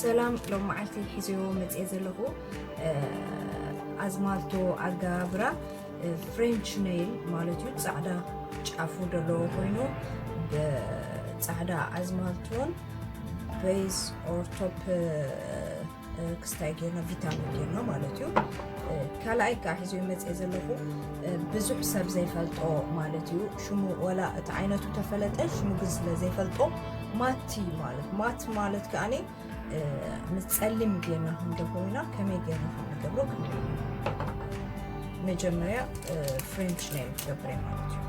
ሰላም፣ ሎም መዓልቲ ሒዘዮ መፅየ ዘለኹ ኣዝማልቶ ኣገባብራ ፍሬንች ኔይል ማለት እዩ። ፃዕዳ ጫፉ ዘለዎ ኮይኑ ብፃዕዳ ኣዝማልቶን ቤዝ ኦር ቶፕ ክስታይ ጌርና ቪታሚን ጌርና ማለት እዩ። ካልኣይ ከዓ ሒዘዮ መፅየ ዘለኹ ብዙሕ ሰብ ዘይፈልጦ ማለት እዩ። ሽሙ ወላ እቲ ዓይነቱ ተፈለጠ፣ ሽሙ ግን ስለ ዘይፈልጦ ማቲ ማለት፣ ማት ማለት ከዓኒ ምስ ጸሊም ጌርና ክንገብሮ ኢና። ከመይ ጌርና ክንገብሮ ክንርኢ። መጀመርያ ፍሬንች ኔይል ክገብር እየ ማለት እዩ።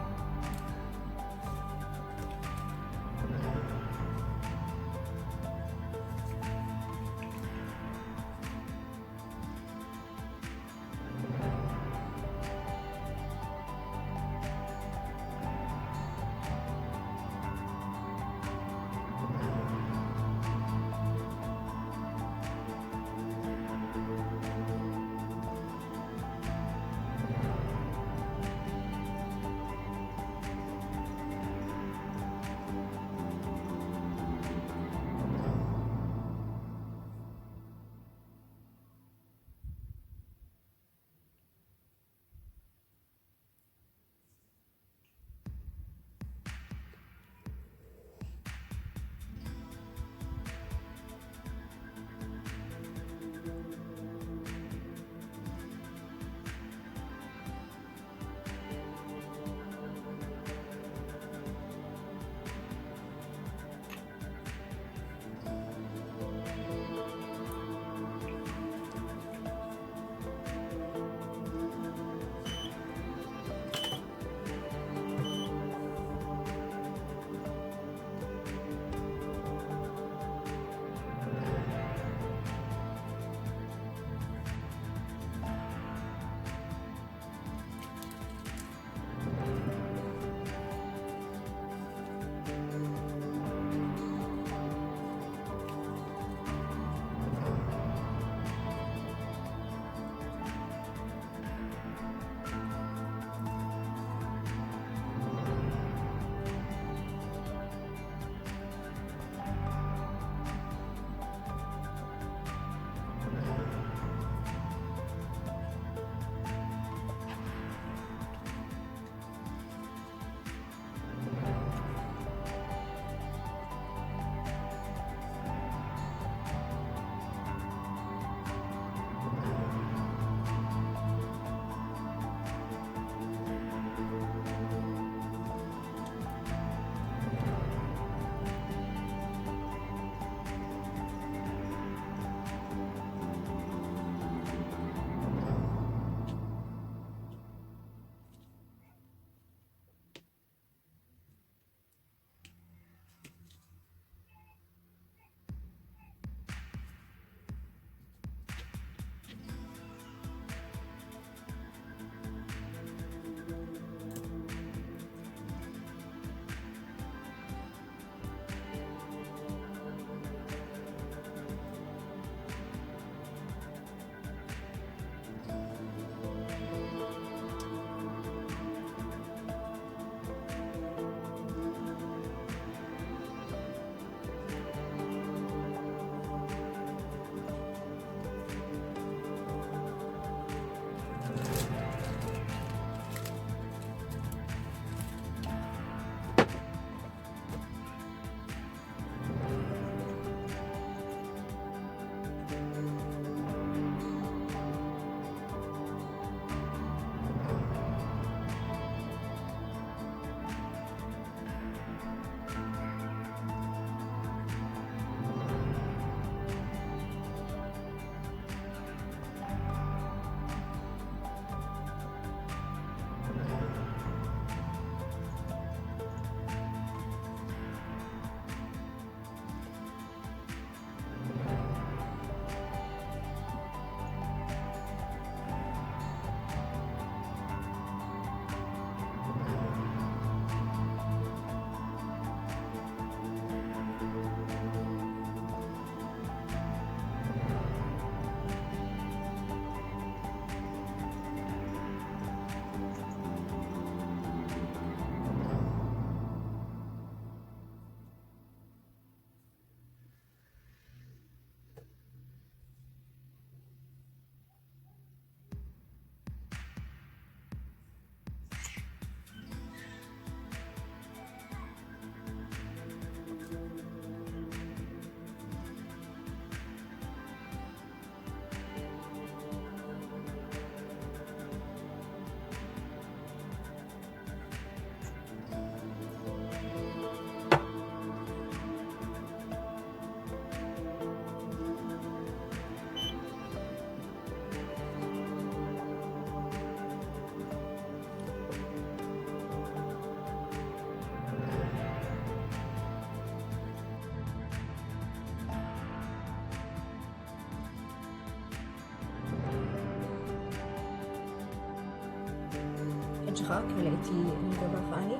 ጅኻ ካልኣይቲ ንገብራ ከዓኒ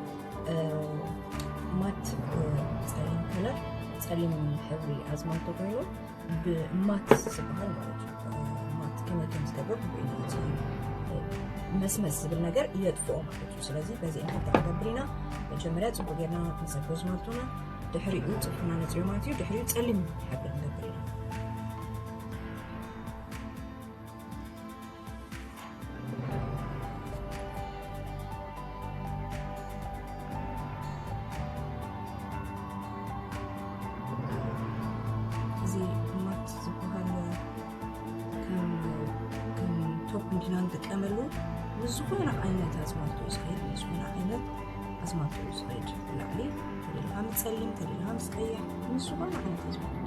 ማት ጸሊም ከለር ጸሊም ሕብሪ ኣዝማልቶ ኮይኑ ብማት ዝበሃል ማለት እዩ። ማት ከመይ ከም ዝገብር ብኢሉ እቲ መስመስ ዝብል ነገር የጥፍኦ ማለት እዩ። ስለዚ በዚ እንታይ ክንገብር ኢና? መጀመርያ ጽቡቅ ጌርና ንሰክሮ ኣዝማልቶና፣ ድሕሪኡ ጽፍርና ነጽርዮ ማለት እዩ። ድሕሪኡ ጸሊም ሕብሪ ክንገብር ኢና። እዚ ማት ዝበሃል ከም ከም ቶፕ እንዲና ንጥቀመሉ ምስ ዝኾነ ዓይነት ኣዝማልቶ እዩ ዝኸይድ፣ ምስ ዝኾነ ዓይነት ኣዝማልቶ እዩ ዝኸይድ። ብላዕሊ ተደሊኻ ምስ ጸሊም፣ ተደሊኻ ምስ ቀይሕ፣ ምስ ዝኾነ ዓይነት ኣዝማልቶ።